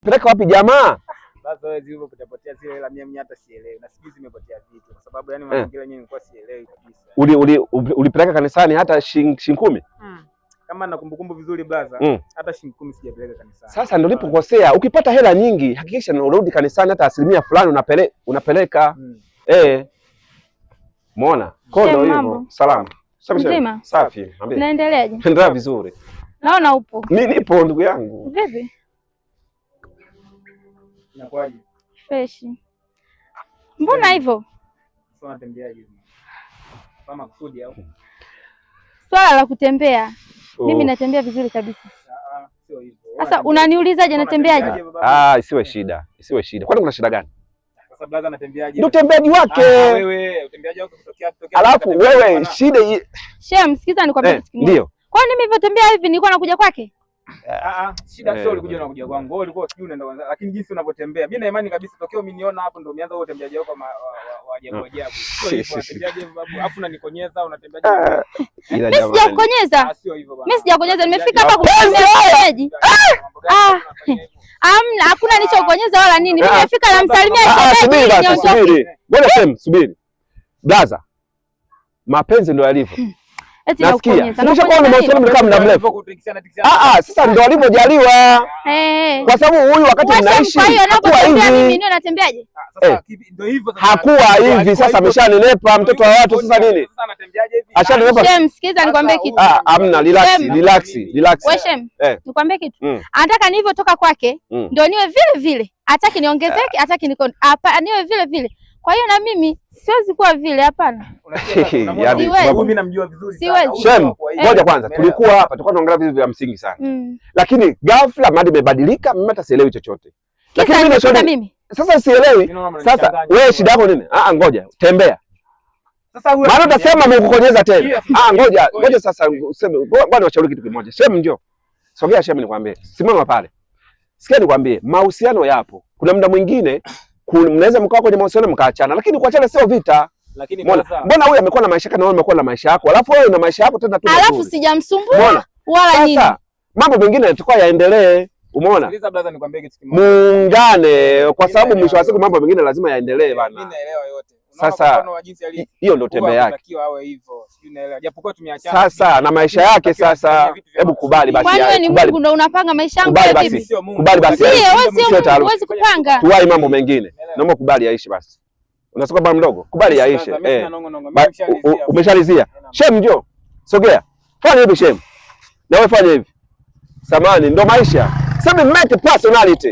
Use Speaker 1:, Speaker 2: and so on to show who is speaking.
Speaker 1: Peleka wapi jamaa?
Speaker 2: Basi wewe zilivyopotea zile hela mimi hata sielewi na sijui zimepotea vipi kwa sababu yani mazingira yenyewe nilikuwa sielewi kabisa.
Speaker 1: Ulipeleka kanisani hata shilingi 10?
Speaker 2: Kama na kumbukumbu vizuri blaza, hata shilingi 10 sijapeleka kanisani.
Speaker 1: Sasa ndio ulipokosea. Ukipata hela nyingi hakikisha unarudi kanisani hata asilimia fulani unapeleka. Eh. Muona? Kwa ndio hivyo. Salama.
Speaker 3: Mzima.
Speaker 1: Safi. Niambie.
Speaker 3: Naendeleaje?
Speaker 1: Endelea vizuri.
Speaker 3: Naona upo.
Speaker 1: Mimi nipo ndugu yangu.
Speaker 3: Vipi?
Speaker 2: Inakuwaje?
Speaker 3: Fresh. Mbona hivyo?
Speaker 2: Sasa unatembeaje? Kama kusudi au?
Speaker 3: Swala la kutembea. Mimi natembea vizuri kabisa.
Speaker 2: Sio hivyo.
Speaker 3: Sasa unaniulizaje natembeaje?
Speaker 1: Ah, isiwe shida. Isiwe shida. Kwani kuna shida gani?
Speaker 2: Sasa blaza anatembeaje?
Speaker 1: Ndio utembeaji wake.
Speaker 2: Wewe utembeaji wako kutokea.
Speaker 1: Alafu wewe shida
Speaker 3: Shem, sikiza nikwambie kitu kimoja.
Speaker 1: Ndio.
Speaker 3: Kwani mimi nilivyotembea hivi nilikuwa nakuja kwake?
Speaker 2: Shida sio ulikuja na kuja kwangu. Wewe ulikuwa sijui unaenda kwanza, lakini jinsi unavyotembea mimi na imani kabisa tokeo umeniona hapo ndio umeanza wewe utembeaji wako wa ajabu ajabu. Sio hivyo unatembeaje hivyo babu? Alafu unanikonyeza unatembeaje?
Speaker 3: Mimi sijakukonyeza.
Speaker 2: Sio hivyo bwana.
Speaker 3: Mimi sijakukonyeza, nimefika hapa kumtembea shemeji. Hamna, hakuna nilichokonyeza wala nini. Mimi nimefika namsalimia shemeji.
Speaker 1: Subiri basi, subiri. Ngoja shem, subiri. Blaza. Mapenzi ndio yalivyo. Nasikia. Nimeshakuwa na mahusiano mlikaa muda mrefu. Sasa ndio alivyojaliwa. Kwa sababu huyu wakati mnaishi hakuwa hivi.
Speaker 3: Mimi ndio natembeaje?
Speaker 2: Sasa ndio hivyo sasa.
Speaker 1: Hakuwa hivi sasa ameshanenepa mtoto wa watu sasa nini?
Speaker 2: Sasa anatembeaje hivi?
Speaker 1: Ashanenepa.
Speaker 3: Shem, sikiza nikwambie kitu.
Speaker 1: Hamna, relax, relax, relax.
Speaker 3: Wewe Shem, nikwambie kitu. Anataka nilivyotoka kwake ndio niwe vile vile. Hataki niongezeke, hataki niko hapa niwe vile vile. Kwa hiyo na mimi siwezi kuwa vile, hapana.
Speaker 1: Yaani
Speaker 2: mimi namjua vizuri
Speaker 3: sana.
Speaker 1: Shem, ngoja kwanza. Tulikuwa hapa, tulikuwa tunaongelea vitu vya msingi sana. Lakini ghafla mada imebadilika, mimi hata sielewi chochote.
Speaker 3: Lakini mimi nashauri mimi.
Speaker 1: Sasa sielewi. Sasa wewe shida yako nini? Ngoja, tembea.
Speaker 2: Sasa wewe
Speaker 1: maana utasema nimekukonyeza tena. Ngoja, ngoja sasa useme. Ngoja niwashauri kitu kimoja. Shem njoo. Sogea Shem nikwambie. Simama pale. Sikia nikwambie, mahusiano yapo. Kuna muda mwingine mnaweza mkawa kwenye mahusiano mkaachana, lakini kuachana sio vita.
Speaker 2: Lakini
Speaker 1: mbona huyu amekuwa na maisha yake na wewe umekuwa na maisha yako, alafu wewe una maisha yako tena tu.
Speaker 3: Alafu sijamsumbua wala nini.
Speaker 1: Sasa mambo mengine yatakuwa yaendelee, umeona?
Speaker 2: Sikiliza brother, nikwambie kitu kimoja.
Speaker 1: Muungane kwa sababu mwisho wa siku mambo mengine lazima yaendelee bana.
Speaker 2: Mimi naelewa yote.
Speaker 1: Sasa hiyo ndio tembea yake.
Speaker 2: Awe hivyo. Sijui naelewa. Japokuwa tumeachana.
Speaker 1: Sasa na maisha yake sasa, hebu kubali basi.
Speaker 3: Kwani wewe ni Mungu ndio unapanga maisha yangu vipi?
Speaker 1: Kubali basi.
Speaker 3: Wewe sio Mungu, huwezi kupanga.
Speaker 1: Tuwai mambo mengine. Naomba kubali yaishi basi. Unasema baba mdogo, kubali yaishe. Umeshalizia. Shem njoo. Sogea. Fanya hivi Shem. Na wewe fanya hivi. Samani ndio maisha. Sema make personality.